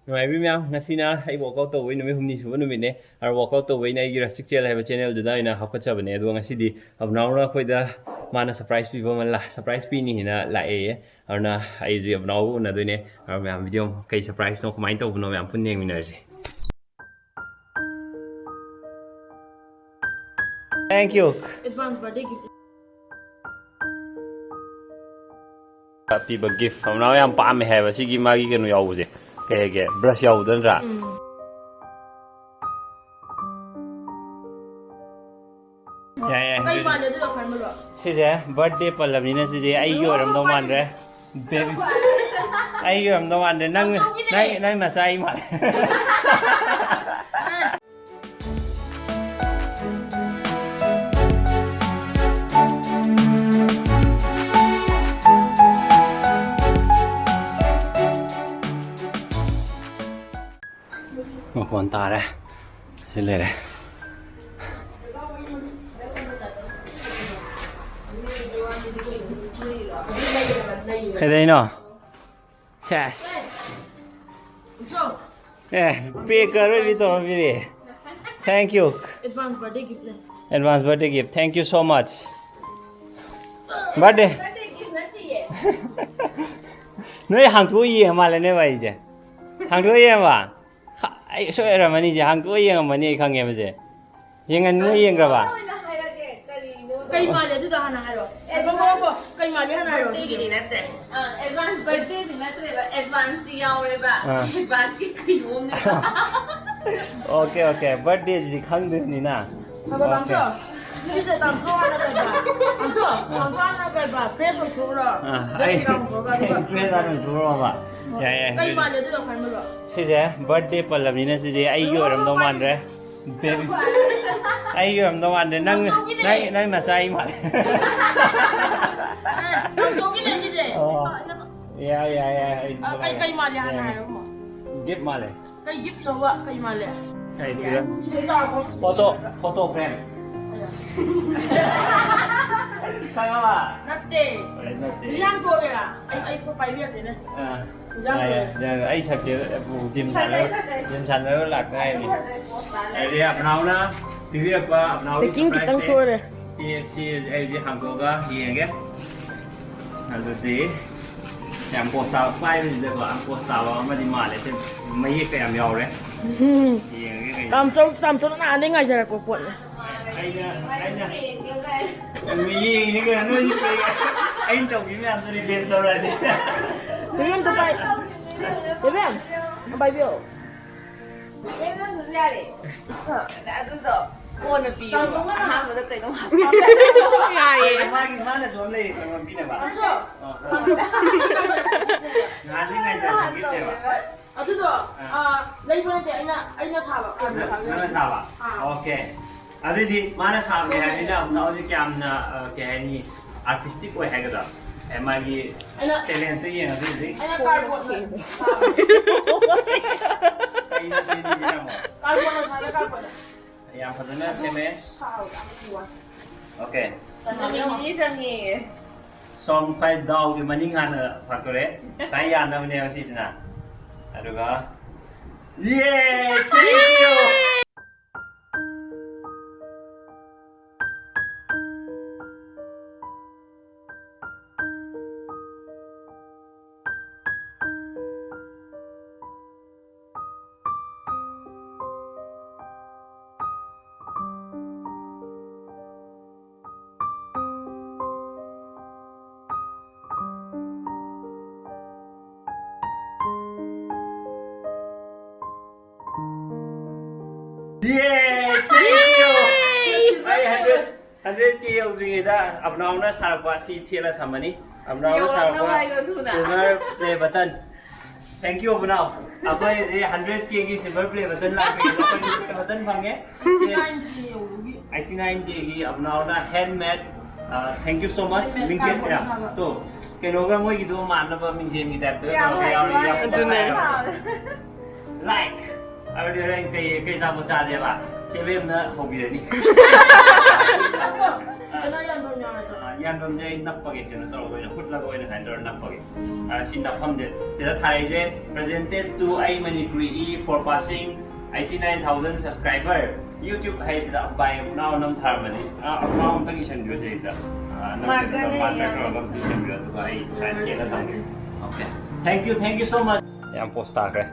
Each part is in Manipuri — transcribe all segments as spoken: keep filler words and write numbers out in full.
ꯅꯨꯡꯉꯥꯏꯕꯤ ꯃꯌꯥꯝ, ꯉꯁꯤꯅ ꯑꯩ ꯋꯥꯛꯑꯥꯎꯠ ꯇꯧꯕꯩ ꯅꯨꯃꯤꯠ ꯍꯨꯝꯅꯤ ꯁꯨꯕ ꯅꯨꯃꯤꯠꯅꯦ꯫ ꯑꯗꯣ ꯋꯥꯛꯑꯥꯎꯠ ꯇꯧꯕꯩꯅ ꯑꯩꯒꯤ ꯔꯁꯤꯛ ꯆꯦꯜ ꯍꯥꯏꯕ ꯆꯦꯅꯦꯜꯗꯨꯗ ꯑꯩꯅ ꯍꯥꯞꯀꯠꯆꯕꯅꯦ꯫ ꯑꯗꯨꯒ ꯉꯁꯤꯗꯤ ꯑꯕꯅꯥꯎꯅ ꯑꯩꯈꯣꯏꯗ ꯃꯥꯅ ꯁꯔꯄ꯭ꯔꯥꯏꯁ ꯄꯤꯕ ꯑꯃ ꯂꯥ-, ꯁꯔꯄ꯭ꯔꯥꯏꯁ ꯄꯤꯅꯤ ꯍꯥꯏꯅ ꯂꯥꯛꯑꯦꯌꯦ꯫ ꯑꯗꯨꯅ ꯑꯩꯁꯨ ꯑꯕꯅꯥꯎꯒ ꯎꯅꯗꯣꯏꯅꯦ꯫ ꯑꯗꯣ ꯃꯌꯥꯝ, ꯚꯤꯗꯤꯑꯣ ꯀꯩ ꯁꯔꯄ꯭ꯔꯥꯏꯁꯅꯣ, ꯀꯃꯥꯏꯅ ꯇꯧꯕꯅꯣ, ꯃꯌꯥꯝ ꯄꯨꯟꯅ ꯌꯦꯡꯃꯤꯟꯅꯔꯁꯦ꯫ Thank you. Advance birthday gift. ꯄꯤꯕ ꯒꯤꯐ ꯑꯃꯅ ꯌꯥꯝ ꯄꯥꯝꯃꯦ ꯍꯥꯏꯕ ꯁꯤꯒꯤ ꯃꯥꯒꯤ ꯀꯩꯅꯣ ꯌꯥꯎꯕꯁꯦ꯫ ꯀꯩ ꯍꯥꯏꯒꯦ? ꯕ꯭ꯔꯁ ꯌꯥꯎꯕꯗꯣ ꯅꯠꯇ꯭ꯔꯥ? ꯎꯝ꯫ ꯌꯥꯏ, ꯌꯥꯏ꯫ ꯀꯩ ꯃꯥꯜꯂꯦ ꯑꯗꯨꯗꯣ ꯈꯟꯕꯗꯣ? ꯁꯤꯁꯦ ꯕꯥꯔꯠꯗꯦ ꯄꯜꯂꯕꯅꯤꯅ ꯁꯤꯗꯤ ꯑꯩꯒꯤ ꯑꯣꯏꯔꯝꯗꯧ ꯃꯥꯟꯗ꯭ꯔꯦ꯫ ꯕꯦꯕꯤ꯫ ꯑꯩꯒꯤ ꯑꯣꯏꯔꯝꯗꯧ ꯃꯥꯟꯗ꯭ꯔꯦ꯫ ꯅꯪ, ꯇꯧꯊꯣꯛꯈꯤꯅꯦ꯫ ꯅꯪ, ꯅꯪ ꯅꯆꯥ ꯑꯩ ꯃꯥꯜꯂꯦ꯫ ꯃꯈꯣꯟ ꯇꯥꯔꯦ꯫ ꯁꯤ ꯂꯩꯔꯦ꯫ ꯀꯩꯗꯩꯅꯣ? ꯁꯦꯁ꯫ ꯑꯦ, ꯄꯦꯛꯀ ꯑꯔꯣꯏꯕꯤ ꯇꯧꯔꯝꯃꯤꯅꯦ꯫ Thank you꯫ Advance birthday gift ꯅꯦ꯫ Advance birthday gift. Thank you so much꯫ Birthday꯫ Birthday gift ꯅꯠꯇꯤꯌꯦ꯫ ꯅꯣꯏ ꯍꯥꯡꯇꯣꯛꯑ ꯌꯦꯡꯉ ꯃꯥꯜꯂꯦꯅꯦ ꯚꯥꯏꯁꯦ꯫ ꯍꯥꯡꯇꯣꯛꯑ ꯌꯦꯡꯉꯕ? ꯈ-, ꯑꯩ ꯁꯣꯏ ꯑꯣꯏꯔꯝꯃꯅꯤ ꯁꯦ, ꯍꯥꯡꯇꯣꯛꯑ ꯌꯦꯡꯉꯝꯃꯅꯤ ꯑꯩ ꯈꯪꯉꯦꯕꯁꯦ꯫ ꯌꯦꯡꯉꯟꯅꯨ ꯌꯦꯡꯈ꯭ꯔꯕ? ꯑꯣꯏꯅ ꯍꯥꯏꯔꯒꯦ, ꯀꯔꯤꯅꯣꯗꯣ꯫ ꯀꯩ ꯃꯥꯜꯂꯦ ꯑꯗꯨꯗꯣ ꯍꯥꯟꯅ ꯍꯥꯏꯔꯣ꯫ ꯑꯦ, ꯉꯥꯏꯈꯣ, ꯉꯥꯏꯈꯣ, ꯀꯩ ꯃꯥꯜꯂꯦ ꯍꯥꯟꯅ ꯍꯥꯏꯔꯣ꯫ ꯕꯥꯔꯗꯦꯒꯤꯗꯤ ꯅꯠꯇ꯭ꯔꯦ꯫ ꯑ, ꯑꯦꯗꯚꯥꯟꯁ ꯕꯥꯔꯗꯦꯗꯤ ꯅꯠꯇ꯭ꯔꯦꯕ, ꯑꯦꯗꯚꯥꯟꯁꯇꯤ ꯌꯥꯎꯔꯦꯕ꯫ ꯑꯥ꯫ ꯑꯦꯗꯚꯥꯟꯁꯀꯤ ꯀꯩꯅꯣꯝꯅꯦꯕ꯫ ꯑꯣꯀꯦ, ꯑꯣꯀꯦ, ꯕꯥꯔꯗꯦꯁꯤꯗꯤ ꯈꯪꯗꯣꯏꯅꯤꯅ꯫ ꯉꯥꯏꯈꯣ, ꯑꯣꯀꯦ꯫ ꯇꯥꯝꯆꯧ꯫ ꯁꯤꯁꯦ ꯇꯥꯝꯆꯧ ꯍꯥꯟꯅ ꯀꯩꯕ? ꯇꯥꯝꯆꯧ, ꯇꯥꯝꯆꯧ ꯍꯥꯟꯅ ꯀꯩꯕ? ꯐ꯭ꯔꯦꯁ ꯑꯣꯏꯊꯣꯛꯎꯔꯣ꯫ ꯑꯥ, ꯑꯗꯨꯒ ꯑꯩ ꯏꯔꯥꯡ ꯊꯣꯛꯑꯒ ꯑꯗꯨꯒ ꯐ꯭ꯔꯦꯁ ꯍꯥꯟꯅ ꯑꯣꯏꯊꯣꯛꯎꯔꯣꯕ꯫ ꯌꯥꯏ, ꯌꯥꯏ, ꯀꯩ ꯑꯗꯨꯗꯤ꯫ ꯃꯥꯜꯂꯦ ꯑꯗꯨꯗꯣ ꯈꯟꯕꯗꯣ? ꯁꯤꯁꯦ ꯕꯥꯔꯗꯦ ꯄꯜꯂꯕꯅꯤꯅ ꯁꯤꯗꯤ ꯑꯩꯒꯤ ꯑꯣꯏꯔꯝꯗꯧ ꯃꯥꯟꯗ꯭ꯔꯦ꯫ ꯕꯦꯕꯤ꯫ ꯑꯩꯒꯤ ꯑꯣꯏꯔꯝꯗꯧ ꯃꯥꯟꯗ꯭ꯔꯦ꯫ ꯅꯪ, ꯇꯥꯃꯣꯒꯤꯅꯦ꯫ ꯅꯪ, ꯅꯪ ꯅꯆꯥ ꯑꯩ ꯃꯥꯜꯂꯦ꯫ ꯑꯦ, ꯇꯥꯃꯣꯒꯤꯅꯦ ꯁꯤꯗꯤ꯫ ꯑꯣ꯫ ꯌꯥꯏ, ꯌꯥꯏ, ꯌꯥꯏ, ꯑꯩ ꯑ, ꯀꯩ, ꯀꯩ ꯃꯥꯜꯂꯦ ꯍꯥꯟꯅ ꯌꯥꯏ꯫ ꯍꯥꯏꯔꯣ꯫ ꯒꯤꯐ ꯃꯥꯜꯂꯦ꯫ ꯀꯩ ꯒꯤꯐꯅꯣꯕ? ꯀꯩ ꯃꯥꯜꯂꯦ? ꯀꯩ ꯄꯤꯔꯝ-, ꯁꯤ ꯆꯥꯎꯕ꯫ Photo, photo frame. ꯑꯌꯥ꯫ ꯈꯪꯉꯕ? ꯅꯠꯇꯦ꯫ ꯑꯦ, ꯅꯠꯇꯦ꯫ ꯃꯤ ꯍꯥꯟ ꯊꯣꯛꯑꯒꯦꯔꯥ? ꯑꯩ, ꯑꯩ ꯄꯥꯏꯕꯤꯔꯛꯀꯦꯅꯦ꯫ ꯑꯥ꯫ ꯌꯥꯔꯦ, ꯌꯥꯔꯦ, ꯑꯩ ꯁꯛꯀꯦ꯫ ꯖꯤꯝ ꯁꯥꯟꯅꯔ, ꯐꯖꯩ, ꯐꯖꯩ꯫ ꯖꯤꯝ ꯁꯥꯟꯅꯔ ꯂꯥꯛꯇ ꯉꯥꯏꯔꯤ꯫ ꯐꯖꯩ, ꯄꯣꯁ ꯇꯥꯔꯦ꯫ ꯑꯗꯩ ꯑꯕꯅꯥꯎꯅ ꯄꯤꯕꯤꯔꯛꯄ ꯑꯕꯅꯥꯎꯒꯤ ꯄꯦꯀꯤꯡ ꯈꯤꯇꯪ surprise ꯁꯦ꯫ ꯁꯣꯏꯔꯦ꯫ ꯁꯤ, ꯁꯤ ꯑꯩ ꯍꯧꯖꯤꯛ ꯍꯥꯡꯗꯣꯛꯑꯒ ꯌꯦꯡꯉꯒꯦ꯫ ꯑꯗꯨꯗꯤ ꯌꯥꯝ ꯄꯣꯁ ꯇꯥꯕ ꯄꯥꯏꯕꯁꯤꯗꯀꯣ, ꯌꯥꯝ ꯄꯣꯁ ꯇꯥꯕ ꯑꯃꯗꯤ ꯃꯥꯜꯂꯦ꯫ ꯁꯤ ꯃꯌꯦꯛꯀ ꯌꯥꯝ ꯌꯥꯎꯔꯦ꯫ ꯎꯝ꯫ ꯌꯦꯡꯉꯒꯦ ꯀꯩꯅꯣ꯫ ꯇꯥꯝꯆꯧ, ꯇꯥꯝꯆꯧꯅ ꯅꯍꯥꯟꯗꯩ ꯉꯥꯏꯖꯔꯛꯄ ꯄꯣꯠꯅꯦ꯫ ꯑꯩꯅ, ꯑꯩꯅ ꯌꯦꯡꯉꯤꯅꯦ ꯀꯩꯅꯣ, ꯅꯣꯏꯗꯤ ꯀꯩ-, ꯑꯩꯅ ꯇꯧꯈꯤꯕ ꯃꯌꯥꯝꯗꯣ revenge ꯇꯧꯔꯛꯑꯗꯤ꯫ ꯅꯣꯏ ꯑꯝꯇ ꯄꯥꯏ-, ꯏꯕꯦꯝ, ꯑꯝ ꯄꯥꯏꯕꯤꯌꯣ꯫ ꯏꯕꯦꯝ, ꯅꯪꯗꯨꯁꯨ ꯌꯥꯔꯦ꯫ ꯑꯗꯨꯗꯣ ꯀꯣꯟꯅ ꯄꯤꯌꯣ꯫ ꯑꯍꯥꯟꯕꯗ ꯀꯩꯅꯣꯝ ꯍꯥꯞꯄꯣ꯫ ꯌꯥꯏꯌꯦ꯫ ꯃꯥꯒꯤ, ꯃꯥꯅꯁꯨ ꯑꯃ ꯂꯩꯌꯦ, ꯀꯩꯅꯣ ꯄꯤꯅꯕ꯫ ꯅꯍꯥꯟꯗꯤ ꯉꯥꯏꯖꯔꯛꯄꯒꯤꯅꯦꯕ꯫ ꯑꯗꯨꯗꯣ, ꯑꯥ꯫ ꯑꯥ, ꯂꯩꯕ ꯅꯠꯇꯦ, ꯑꯩꯅ, ꯑꯩꯅ ꯁꯥꯕ꯫ ꯅꯪ-, ꯅꯪꯅ ꯁꯥꯕ? ꯑꯥ꯫ Okay꯫ ꯑꯗꯨꯗꯤ ꯃꯥꯅ ꯁꯥꯕꯅꯦ ꯍꯥꯏꯕꯅꯤꯅ, ꯑꯃꯨꯛꯅ ꯍꯧꯖꯤꯛ ꯌꯥꯝꯅ, ꯑ, ꯀꯩ ꯍꯥꯏꯅꯤ, artistic ꯑꯣꯏ ꯍꯥꯏꯒꯗ꯭ꯔꯥ? ꯑꯦ, ꯃꯥꯒꯤ ꯑꯩꯅ talent ꯇꯣ ꯌꯦꯡꯉꯗꯤ ꯍꯧꯖꯤꯛ ꯑꯩꯅ cardboard ꯅ ꯁꯥꯕ꯫ ꯀꯩꯅꯣ ꯁꯦꯝꯃꯤꯁꯤꯅ ꯑꯃꯨꯛ? Cardboard ꯅ ꯁꯥꯕ, cardboard ꯅ꯫ ꯌꯥꯝ ꯐꯖꯅ ꯁꯦꯝꯃꯦ꯫ ꯁꯥꯎ, ꯌꯥꯝ ꯊꯤ ꯋꯥꯏ꯫ Okay꯫ ꯆꯪꯉꯤ, ꯆꯪꯉꯤ꯫ ꯁꯣꯝ ꯈ꯭ꯋꯥꯏ ꯗꯥꯎꯒꯤ ꯃꯅꯤꯡ ꯍꯥꯟꯅ ꯐꯥꯛꯇꯣꯔꯛꯑꯦ꯫ ꯈ꯭ꯋꯥꯏ ꯌꯥꯅꯕꯅꯦꯕ ꯁꯤꯁꯤꯅ꯫ ꯑꯗꯨꯒ, ꯌꯦ! Thank you! Yay! Thank you! Yay! ꯑꯩ hundred, hundred K ꯌꯧꯗ꯭ꯔꯤꯉꯩꯗ ꯑꯕꯅꯥꯎꯅ ꯁꯥꯔꯛꯄ ꯑꯁꯤ ꯊꯦꯠꯂ ꯊꯝꯃꯅꯤ꯫ ꯑꯕꯅꯥꯎꯅ ꯌꯧꯔꯛꯅꯕ ꯁꯥꯔꯛꯄ ꯍꯥꯏꯌꯣ ꯊꯨꯅ꯫ Silver play button꯫ Thank you, ꯑꯕꯅꯥꯎ꯫ ꯑꯩꯈꯣꯏ ꯍꯧꯖꯤꯛ hundred K ꯒꯤ silver play button ꯂꯥꯛꯄꯒꯤ play button ꯐꯪꯉꯦ꯫ Eighty nine K ꯌꯧꯕꯒꯤ꯫ Eighty nine K ꯒꯤ ꯑꯕꯅꯥꯎꯅ handmade, ꯑ, thank you so much꯫ Handmade ꯃꯤꯡꯁꯦꯜ cardboard ꯌꯥꯝ ꯁꯥꯕ꯫ ꯇꯣ, ꯀꯩꯅꯣꯒ ꯃꯣꯏꯒꯤꯗꯣ ꯃꯥꯟꯅꯕ ꯃꯤꯡꯁꯦꯜꯒꯤ type ꯇ ꯌꯥꯝ ꯇꯧꯕ ꯍꯩ, ꯌꯥꯎꯔꯤ, ꯌꯥꯝ ꯌꯥꯝ ꯑꯗꯨꯅꯦ꯫ ꯐꯖꯩ꯫ Like꯫ ꯑꯗꯨꯗꯤ ꯍꯣꯔꯦꯟ ꯀꯩ, ꯀꯩ ꯑꯆꯥꯄꯣꯠ ꯆꯥꯁꯦꯕ? ꯆꯦ ꯕꯦꯝꯅ ꯍꯧꯕꯤꯔꯅꯤ꯫ ꯑꯗꯣ, ꯀꯩꯅꯣ ꯌꯥꯟꯐꯝ ꯌꯥꯎꯔꯗ꯭ꯔꯣ? ꯑꯥ, ꯌꯥꯟꯐꯝꯁꯦ ꯑꯩ ꯅꯞꯄꯒꯦ, ꯀꯩꯅꯣ ꯇꯧꯔꯒ ꯑꯣꯏꯅ, ꯍꯨꯠꯂꯒ ꯑꯣꯏꯅ ꯁꯨꯃꯥꯏꯅ ꯇꯧꯔꯒ ꯅꯞꯄꯒꯦ꯫ ꯑꯥ, ꯁꯤ ꯅꯞꯐꯝꯁꯦ ꯁꯤꯗ ꯊꯥꯔꯛꯏꯁꯦ, "Presented to ꯑꯩ Manipuri for passing eighty nine thousand subscriber YouTube" ꯍꯥꯏꯁꯤꯗ ꯕꯥꯏ ꯑꯕꯨꯅꯥꯎ ꯅꯝ ꯊꯥꯔꯝꯃꯅꯤ꯫ ꯑꯥ, ꯑꯕꯨꯅꯥꯎ ꯑꯝꯇꯪ ꯏꯁꯟꯕꯤꯔꯣ ꯁꯤꯗꯩꯁꯤꯗ꯫ ꯑꯥ, ꯅꯝ marker ꯀꯩꯅꯣ ꯅꯦ, marker ꯌꯥꯝ ꯇꯧꯔꯒ ꯑꯝꯇ ꯏꯁꯟꯕꯤꯔꯣ, ꯑꯗꯨꯒ ꯑꯩ ꯁꯨꯃꯥꯏꯅ ꯊꯦꯠꯂ ꯊꯝꯒꯦ꯫ Okay. Thank you, thank you so much. ꯌꯥꯝ ꯄꯣꯁ ꯇꯥꯈ꯭ꯔꯦ꯫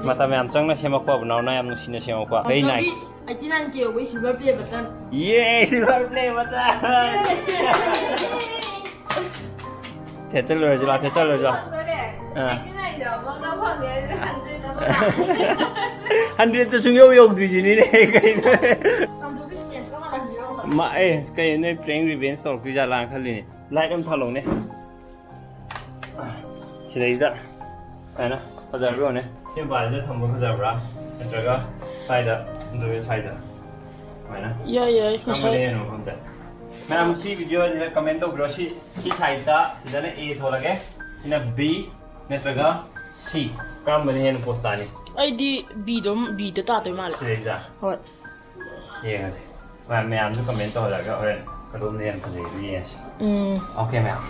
ꯃꯇꯝ ꯌꯥꯝ ꯆꯪꯅ ꯁꯦꯝꯃꯛꯄ, ꯑꯕꯨꯅꯥꯎꯅ ꯌꯥꯝ ꯅꯨꯡꯁꯤꯅ ꯁꯦꯝꯃꯛꯄ꯫ Very nice. Eighty nine K ꯌꯧꯕꯩ silver play button. Yay, silver play button. ꯊꯦꯠꯆꯜꯂꯨꯔꯁꯤ ꯂꯥ, ꯊꯦꯠꯆꯜꯂꯨꯔꯁꯤ ꯂꯥ꯫ ꯐꯪꯗꯣꯔꯦ꯫ ꯑꯥ꯫ Eighty nine ꯗꯣ ꯑꯃꯒ ꯐꯪꯉꯦ, ꯑꯗꯨꯗꯤ hundred ꯑꯃ ꯂꯥꯛꯑꯦ꯫ Hundred ꯇ ꯁꯨꯡꯌꯧ ꯌꯧꯗ꯭ꯔꯤꯁꯤꯅꯤꯅꯦ, ꯀꯩꯅꯣ? ꯃꯥ, ꯑꯦ, ꯀꯩ, ꯅꯣꯏ prank revenge ꯇꯧꯔꯛꯇꯣꯏ ꯖꯥꯠꯂꯥ ꯈꯜꯂꯤꯅꯦ꯫ Light ꯑꯃ ꯊꯥꯜꯂꯧꯅꯦ꯫ ꯁꯤꯗꯩꯗ ꯁꯨꯃꯥꯏꯅ ꯐꯖꯕ꯭ꯔꯥ ꯌꯦꯡꯉꯨꯅꯦ꯫ ꯁꯤ ꯃꯄꯥꯁꯤꯗ ꯊꯝꯕ ꯐꯖꯕ꯭ꯔꯥ? ꯅꯠꯇ꯭ꯔꯒ ꯁ꯭ꯋꯥꯏꯗ, ꯅꯠꯇ꯭ꯔꯒ ꯁ꯭ꯋꯥꯏꯗ? ꯁꯨꯃꯥꯏꯅ꯫ ꯌꯥꯏ, ꯌꯥꯏ, ꯀꯔꯝꯕꯅ ꯉꯁꯥꯏ ꯍꯦꯟꯅ ꯃꯐꯝꯗ? ꯃꯌꯥꯝ, ꯁꯤ video ꯁꯤꯗ comment ꯇꯧꯕꯤꯔꯣ꯫ ꯁꯤ, ꯁꯤ side ꯇ, ꯁꯤꯗꯅ A ꯊꯣꯜꯂꯒꯦ, ꯁꯤꯅ B, ꯅꯠꯇ꯭ꯔꯒ C, ꯀꯔꯝꯕꯅ ꯍꯦꯟꯅ ꯄꯣꯁ ꯇꯥꯅꯤ? ꯑꯩꯗꯤ B ꯗꯣ, B ꯗ ꯇꯥꯗꯣꯏ ꯃꯥꯜꯂꯦ꯫ ꯁꯤꯗꯩꯁꯤꯗ? ꯍꯣꯏ꯫ ꯌꯦꯡꯉꯁꯦ꯫ ꯃꯌꯥꯝ, ꯃꯌꯥꯝꯁꯨ comment ꯇꯧꯍꯜꯂꯒ ꯍꯣꯔꯦꯟ ꯀꯗꯣꯝꯅ ꯍꯦꯟꯅ ꯐꯖꯩꯗꯣ ꯌꯦꯡꯉꯁꯦ꯫ ꯎꯝ꯫ Okay, ꯃꯌꯥꯝ꯫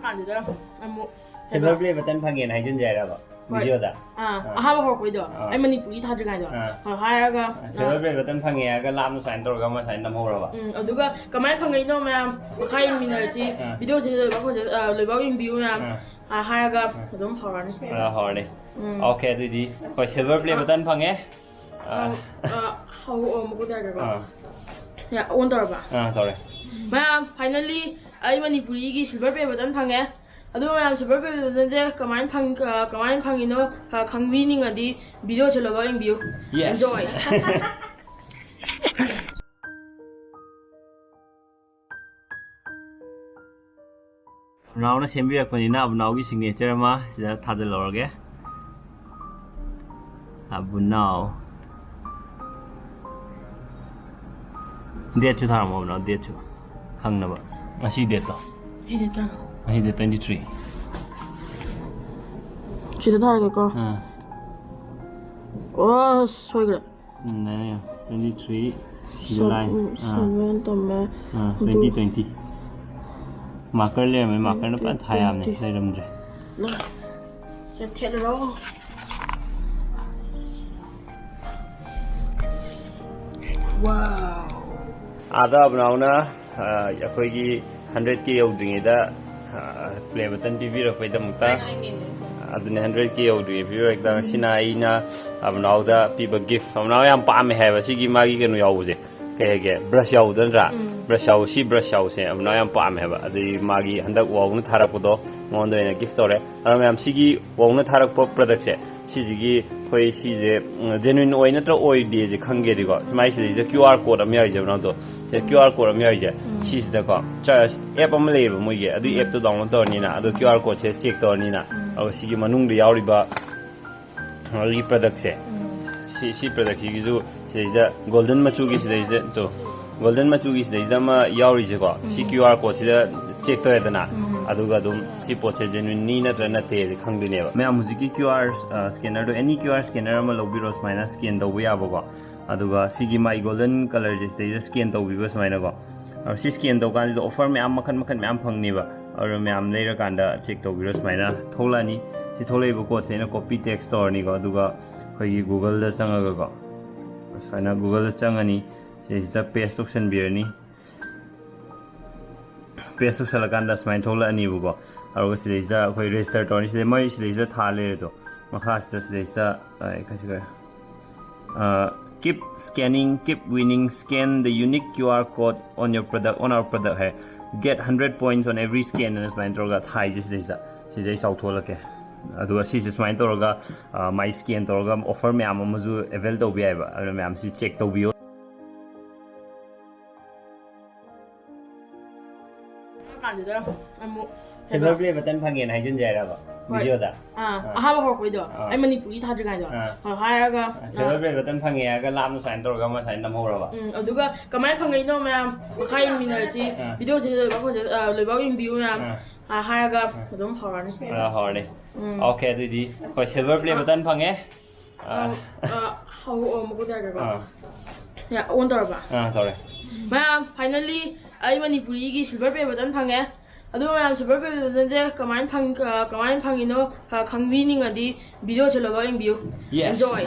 ꯀꯥꯟꯗꯨꯗ ꯑꯃꯨꯛ Silver play button ꯐꯪꯉꯦꯅ ꯍꯥꯏꯖꯤꯟꯖꯦ ꯍꯥꯏꯔꯕ? ꯍꯣꯏ꯫ Video ꯗ? ꯑꯥ, ꯑꯥ꯫ ꯑꯍꯥꯟꯕ ꯍꯧꯔꯛꯄꯩꯗꯣ, ꯑꯥ꯫ ꯑꯩ ꯃꯅꯤꯄꯨꯔꯤ ꯊꯥꯗ꯭ꯔꯤꯉꯩꯗꯣ, ꯑꯥ꯫ ꯑ, ꯍꯥꯏꯔꯒ, ꯑꯥ, silver play button ꯐꯪꯉꯦ ꯍꯥꯏꯔꯒ ꯂꯥꯞꯅ ꯁꯨꯃꯥꯏꯅ ꯇꯧꯔꯒ ꯑꯃ ꯁꯨꯃꯥꯏꯅ ꯅꯝꯍꯧꯔꯕ? ꯎꯝ, ꯑꯗꯨꯒ ꯀꯃꯥꯏꯅ ꯐꯪꯉꯛꯏꯅꯣ ꯃꯌꯥꯝ ꯃꯈꯥ ꯌꯦꯡꯃꯤꯟꯅꯔꯁꯤ꯫ ꯑꯥ꯫ Video ꯁꯤ ꯂꯣꯏꯕ ꯐꯖ-, ꯑ, ꯂꯣꯏꯕ ꯌꯦꯡꯕꯤꯌꯨ ꯃꯌꯥꯝ꯫ ꯑꯥ꯫ ꯑ, ꯍꯥꯏꯔꯒ ꯑꯥ꯫ ꯑꯗꯨꯝ ꯍꯧꯔꯅꯤ꯫ ꯑꯥ, ꯍꯧꯔꯅꯤ꯫ ꯎꯝ꯫ Okay, ꯑꯗꯨꯗꯤ ꯑꯩꯈꯣꯏ silver play button ꯐꯪꯉꯦ꯫ ꯑꯥ꯫ ꯑꯥ, ꯑꯥ, ꯍꯧ-, ꯑꯣ, ꯃꯈꯨꯠ ꯌꯥꯗ꯭ꯔꯕ? ꯑꯥ꯫ ꯌꯥ, on ꯇꯧꯔꯕ? ꯑꯥ, ꯇꯧꯔꯦ꯫ ꯃꯌꯥꯝ, finally ꯑꯩ ꯃꯅꯤꯄꯨꯔꯤꯒꯤ silver play button ꯐꯪꯉꯦ꯫ ꯑꯗꯨꯒ ꯃꯌꯥꯝ, silver play button ꯁꯦ ꯀꯃꯥꯏꯅ ꯐꯪ-, ꯑ, ꯀꯃꯥꯏꯅ ꯐꯪꯉꯤꯅꯣ, ꯑ, ꯈꯪꯕꯤꯅꯤꯡꯉꯗꯤ video ꯁꯦ ꯂꯣꯏꯕ ꯌꯦꯡꯕꯤꯌꯨ꯫ Yes꯫ Enjoy꯫ ꯑꯕꯨꯅꯥꯎꯅ ꯁꯦꯝꯕꯤꯔꯛꯄꯅꯤꯅ ꯑꯕꯨꯅꯥꯎꯒꯤ signature ꯑꯃ ꯁꯤꯗ ꯊꯥꯖꯤꯜꯍꯧꯔꯒꯦ꯫ ꯑꯕꯨꯅꯥꯎ꯫ Date ꯁꯨ ꯊꯥꯔꯝꯃꯣ ꯑꯕꯨꯅꯥꯎ, date ꯁꯨ ꯈꯪꯅꯕ꯫ ꯉꯁꯤ date ꯇꯣ꯫ ꯁꯤꯗ ꯇꯥꯔꯣ꯫ ꯉꯁꯤ date twenty three꯫ ꯁꯤꯗ ꯊꯥꯔꯒꯦꯀꯣ꯫ ꯑꯥ꯫ ꯑꯣ, ꯁꯣꯏꯈ꯭ꯔꯦ꯫ ꯎꯝ, ꯌꯥꯔꯦ, ꯌꯥꯔꯦ꯫ Twenty three꯫ July. ꯑꯥ꯫ Seven ꯇꯝꯃꯦ꯫ ꯑꯥ, ꯑꯗꯨ twenty twenty꯫ Marker ꯂꯩꯔꯝꯃꯦ, markerꯅ ꯐꯖꯅ ꯊꯥ ꯌꯥꯝꯅꯦ, twenty꯫ ꯂꯩꯔꯝꯗ꯭ꯔꯦ꯫ ꯁꯦ ꯊꯦꯠꯂꯨꯔꯣ꯫ Wow꯫ ꯑꯥꯗ ꯑꯕꯅꯥꯎꯅ, ꯑ, ꯑꯩꯈꯣꯏꯒꯤ hundred K ꯌꯧꯗ꯭ꯔꯤꯉꯩꯗ, ꯑ, play button ꯄꯤꯕꯤꯔꯛꯄꯩꯗꯃꯛꯇ꯫ ꯑꯗꯨꯅꯦ, hundred K ꯌꯧꯗ꯭ꯔꯤꯉꯩ ꯄꯤꯕꯤꯔꯛꯄꯗ ꯉꯁꯤꯅ ꯑꯩꯅ ꯑꯕꯅꯥꯎꯗ ꯄꯤꯕ gift꯫ ꯑꯕꯅꯥꯎ ꯌꯥꯝ ꯄꯥꯝꯃꯦ ꯍꯥꯏꯕ ꯁꯤꯒꯤ ꯃꯥꯒꯤ ꯀꯩꯅꯣ ꯌꯥꯎꯕꯁꯦ꯫ ꯀꯩ ꯍꯥꯏꯒꯦ, brush ꯌꯥꯎꯕꯗꯣ ꯅꯠꯇ꯭ꯔꯥ? ꯎꯝ꯫ Brush ꯌꯥꯎ-, ꯁꯤ brush ꯌꯥꯎꯕꯁꯦ ꯑꯕꯅꯥꯎ ꯌꯥꯝ ꯄꯥꯝꯃꯦ ꯍꯥꯏꯕ꯫ ꯑꯗꯨꯗꯤ ꯃꯥꯒꯤ ꯍꯟꯗꯛ ꯋꯥꯎꯅ ꯊꯥꯔꯛꯄꯗꯣ ꯃꯉꯣꯟꯗ ꯑꯣꯏꯅ gift ꯇꯧꯔꯦ꯫ ꯑꯗꯣ ꯃꯌꯥꯝ, ꯁꯤꯒꯤ ꯋꯥꯎꯅ ꯊꯥꯔꯛꯄ productꯁꯦ, ꯁꯤꯁꯤꯒꯤ ꯑꯩꯈꯣꯏ ꯁꯤꯁꯦ, ꯎꯝ, genuine ꯑꯣꯏ ꯅꯠꯇ꯭ꯔ ꯑꯣꯏꯗꯦꯁꯦ ꯈꯪꯒꯦꯗꯤꯀꯣ, ꯁꯨꯃꯥꯏ ꯁꯤꯗꯩꯁꯤꯗ QR code ꯑꯃ ꯌꯥꯎꯔꯤꯁꯦ, ꯕꯅꯥꯎꯗꯣ꯫ ꯁꯤꯗ QR code ꯑꯃ ꯌꯥꯎꯔꯤꯁꯦ꯫ ꯎꯝ꯫ ꯁꯤꯁꯤꯗꯀꯣ, ꯆ-, app ꯑꯃ ꯂꯩꯌꯦꯕ ꯃꯣꯏꯒꯤ, ꯑꯗꯨꯒꯤ appꯇꯣ download ꯇꯧꯔꯅꯤꯅ, ꯑꯗꯣ QR codeꯁꯦ check ꯇꯧꯔꯅꯤꯅ, ꯎꯝ꯫ ꯑꯗꯨꯒ ꯁꯤꯒꯤ ꯃꯅꯨꯡꯗ ꯌꯥꯎꯔꯤꯕ ꯃꯥꯒꯤ productꯁꯦ, ꯎꯝ꯫ ꯁꯤ, ꯁꯤ productꯁꯤꯒꯤꯁꯨ ꯁꯤꯗꯩꯁꯤꯗ golden ꯃꯆꯨꯒꯤ ꯁꯤꯗꯩꯁꯤꯗ, ꯇꯣ, golden ꯃꯆꯨꯒꯤ ꯁꯤꯗꯩꯁꯤꯗ ꯑꯃ ꯌꯥꯎꯔꯤꯁꯦꯀꯣ, ꯁꯤ ꯎꯝ꯫ QR codeꯁꯤꯗ check ꯇꯧꯔꯦꯗꯅ, ꯎꯝ꯫ ꯑꯗꯨꯒ ꯑꯗꯨꯝ ꯁꯤ ꯄꯣꯠꯁꯦ genuineꯅꯤ ꯅꯠꯇ꯭ꯔ ꯅꯠꯇꯦꯁꯦ ꯈꯪꯗꯣꯏꯅꯦꯕ꯫ ꯃꯌꯥꯝ ꯍꯧꯖꯤꯛꯀꯤ QR, ꯑ, scannerꯗꯣ, any QR scanner ꯑꯃ ꯂꯧꯕꯤꯔꯣ, ꯁꯨꯃꯥꯏꯅ scan ꯇꯧꯕ ꯌꯥꯕꯀꯣ꯫ ꯑꯗꯨꯒ ꯁꯤꯒꯤ ꯃꯥꯏ golden colourꯁꯦ ꯁꯤꯗꯩꯁꯤꯗ scan ꯇꯧꯕꯤꯕ ꯁꯨꯃꯥꯏꯅꯀꯣ꯫ ꯑ, ꯁꯤ scan ꯇꯧ ꯀꯥꯟꯁꯤꯗ offer ꯃꯌꯥꯝ, ꯃꯈꯟ ꯃꯈꯟ ꯃꯌꯥꯝ ꯐꯪꯅꯤꯕ꯫ ꯑꯗꯨ ꯃꯌꯥꯝ ꯂꯩꯔꯀꯥꯟꯗ check ꯇꯧꯕꯤꯔꯣ꯫ ꯁꯨꯃꯥꯏꯅ ꯊꯣꯛꯂꯛꯑꯅꯤ꯫ ꯁꯤ ꯊꯣꯛꯂꯛꯏꯕ ꯀꯣꯠꯁꯦ ꯑꯩꯅ copy text ꯇꯧꯔꯅꯤꯀꯣ, ꯑꯗꯨꯒ ꯑꯩꯈꯣꯏꯒꯤ Googleꯗ ꯆꯪꯉꯒꯀꯣ, ꯁꯨꯃꯥꯏꯅ Googleꯗ ꯆꯪꯉꯅꯤ꯫ ꯁꯤꯗꯩꯁꯤꯗ paste ꯇꯧꯁꯟꯕꯤꯔꯅꯤ꯫ Paste ꯇꯧꯁꯜꯂꯀꯥꯟꯗ ꯁꯨꯃꯥꯏꯅ ꯊꯣꯛꯂꯛꯑꯅꯤꯕꯀꯣ꯫ ꯑꯗꯨꯒ ꯁꯤꯗꯩꯁꯤꯗ ꯑꯩꯈꯣꯏ register ꯇꯧꯔꯅꯤ꯫ ꯁꯤꯗꯩ ꯃꯣꯏ ꯁꯤꯗꯩꯁꯤꯗ ꯊꯥ ꯂꯩꯔꯦꯗꯣ, ꯃꯈꯥꯁꯤꯗ ꯁꯤꯗꯩꯁꯤꯗ, ꯑ, ꯀꯩꯁꯨ ꯀꯩ-, ꯑ, "Keep scanning, keep winning, scan the unique QR code on your product, on our product" high. "Get hundred points on every scan" ꯑꯅ ꯁꯨꯃꯥꯏꯅ ꯇꯧꯔꯒ ꯊꯥꯏꯁꯦ ꯁꯤꯗꯩꯁꯤꯗ꯫ ꯁꯤꯁꯦ ꯑꯩ ꯆꯥꯎꯊꯣꯛꯍꯜꯂꯛꯀꯦ꯫ ꯑꯗꯨꯒ ꯁꯤꯁꯦ ꯁꯨꯃꯥꯏꯅ ꯇꯧꯔꯒ, ꯑ, ꯃꯥꯏ scan ꯇꯧꯔꯒ offer ꯃꯌꯥꯝ ꯑꯃꯁꯨ avail ꯇꯧꯕ ꯌꯥꯏꯕ꯫ ꯑꯗꯨꯅ ꯃꯌꯥꯝꯁꯤ check ꯇꯧꯕꯤꯌꯣ꯫ ꯀꯥꯟꯗꯨꯗ ꯑꯃꯨꯛ silver play button ꯐꯪꯉꯦꯅ ꯍꯥꯏꯖꯤꯟꯖꯦ ꯍꯥꯏꯔꯕ? ꯍꯣꯏ꯫ Videoꯗ? ꯑꯥ, ꯑꯥ꯫ ꯑꯍꯥꯟꯕ ꯍꯧꯔꯛꯄꯩꯗꯣ, ꯑꯥ꯫ ꯑꯩ ꯃꯅꯤꯄꯨꯔꯤ ꯊꯥꯗ꯭ꯔꯤꯉꯩꯗꯣ, ꯑꯥ꯫ ꯑ, ꯍꯥꯏꯔꯒ, ꯑꯥ, silver play button ꯐꯪꯉꯦ ꯍꯥꯏꯔꯒ ꯂꯥꯞꯅ ꯁꯨꯃꯥꯏꯅ ꯇꯧꯔꯒ ꯑꯃ ꯁꯨꯃꯥꯏꯅ ꯅꯝꯍꯧꯔꯕ? ꯎꯝ, ꯑꯗꯨꯒ ꯀꯃꯥꯏꯅ ꯐꯪꯉꯛꯏꯅꯣ ꯃꯌꯥꯝ ꯃꯈꯥ ꯌꯦꯡꯃꯤꯟꯅꯔꯁꯤ꯫ ꯑꯥ꯫ Videoꯁꯤ ꯂꯣꯏꯕ ꯐꯖ-, ꯑ, ꯂꯣꯏꯕ ꯌꯦꯡꯕꯤꯌꯨ ꯃꯌꯥꯝ꯫ ꯑꯥ꯫ ꯑ, ꯍꯥꯏꯔꯒ ꯑꯥ꯫ ꯑꯗꯨꯝ ꯍꯧꯔꯅꯤ꯫ ꯑꯥ, ꯍꯧꯔꯅꯤ꯫ ꯎꯝ꯫ Okay, ꯑꯗꯨꯗꯤ ꯑꯩꯈꯣꯏ silver play button ꯐꯪꯉꯦ꯫ ꯑꯥ꯫ ꯑ, ꯑ, ꯍꯧ-, ꯑ, ꯃꯈꯨꯠ ꯌꯥꯗ꯭ꯔꯦꯀꯣ꯫ ꯑꯥ꯫ ꯑꯣꯟ ꯇꯧꯔꯕ? ꯑꯥ, ꯇꯧꯔꯦ꯫ ꯃꯌꯥꯝ, finally ꯑꯩ ꯃꯅꯤꯄꯨꯔꯤꯒꯤ silver play button ꯐꯪꯉꯦ꯫ ꯑꯗꯨ ꯃꯌꯥꯝ, silver play buttonꯁꯦ ꯀꯃꯥꯏꯅ ꯐꯪ-, ꯑ, ꯀꯃꯥꯏꯅ ꯐꯪꯉꯤꯅꯣ, ꯑ, ꯈꯪꯕꯤꯅꯤꯡꯉꯗꯤ videoꯁꯦ ꯂꯣꯏꯕꯧ ꯌꯦꯡꯕꯤꯌꯨ꯫ Yes. Enjoy꯫